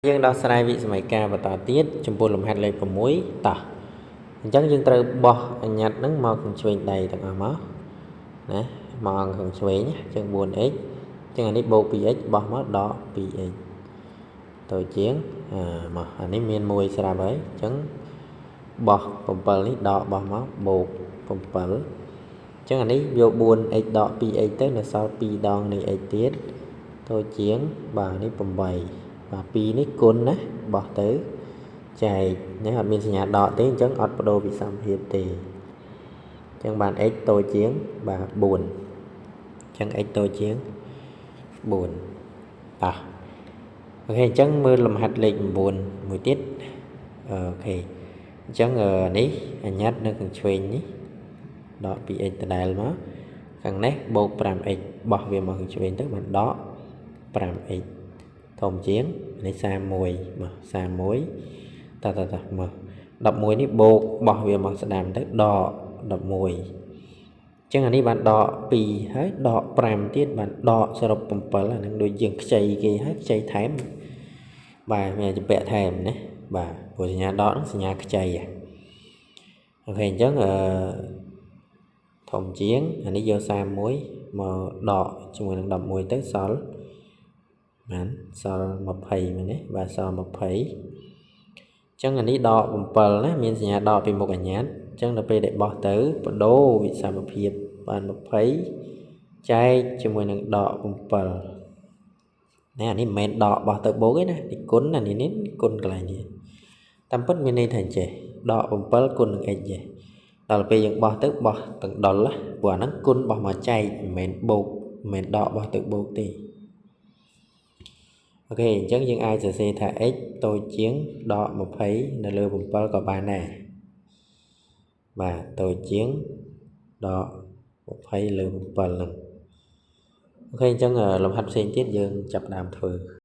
យើងដោះស្រាយវិសម័យកាលបន្តទៀតចំពោះលំហាត់លេខ6តោះអញ្ចឹងយើងត្រូវបោះអញ្ញត្តិហ្នឹងមកខាងឆ្វេងដៃទាំងអស់មកណាមកអង្គខាងឆ្វេងអញ្ចឹង 4x អញ្ចឹងអានេះបូក 2x បោះមកដក 2x តូចជាងអាមកអានេះមាន1ស្រាប់ហើយអញ្ចឹងបោះ7នេះដកបោះមកបូក7អញ្ចឹងអានេះយក 4x ដក 2x ទៅនៅសល់2ដងនៃ x ទៀតតូចជាងបាទនេះ8បាទ2នេះគុណណាបោះទៅចែកនេះអត់មានសញ្ញាដកទេអញ្ចឹងអត់បដូរវិសមភាពទេអញ្ចឹងបាន x តូចជាងបាទ4អញ្ចឹង x តូចជាង4តោះ OK អញ្ចឹងមើលលំហាត់លេខ9មួយទៀត OK អញ្ចឹងនេះអញ្ញត្តិនៅខាងឆ្វេងនេះដក 2x ដដែលមកខាងនេះបូក 5x បោះវាមកខាងឆ្វេងទៅបានដក 5x ធំជាងនេះ31មក31តតតមក11នេះបូកបោះវាមកស្ដាំទៅដក11អញ្ចឹងអានេះបានដក2ហើយដក5ទៀតបានដកសរុប7អានឹងដូចយើងខ្ចីគេហើយខ្ចីថែមបាទមានចម្ពាក់ថែមណាបាទព្រោះសញ្ញាដកហ្នឹងសញ្ញាខ្ចី OK អញ្ចឹងអឺធំជាងអានេះយក31មកដកជាមួយនឹង11ទៅសល់បានសល់20មែនទេបាទសល់20អញ្ចឹងអានេះដក7ណាមានសញ្ញាដកពីមុខអញ្ញត្តិអញ្ចឹងដល់ពេលដែលបោះទៅបដូរវិសមភាពបាន20ចែកជាមួយនឹងដក7ណាអានេះមិនមែនដកបោះទៅបូកទេណានេះគុណណានេះនេះគុណកន្លែងនេះតាមពិតមានន័យថាអញ្ចេះដក7គុណនឹង x ចេះដល់ពេលយើងបោះទៅបោះទាំងដុលព្រោះអាហ្នឹងគុណបោះមកចែកមិនមែនបូកមិនមែនដកបោះទៅបូកទេ OK អញ្ចឹងយើងអាចសរសេរថា x តូចជាងដក20នៅលើ7ក៏បានដែរបាទតូចជាងដក20លើ7ហ្នឹង OK អញ្ចឹងលំហាត់ផ្សេងទៀតយើងចាប់ផ្ដើមធ្វើ។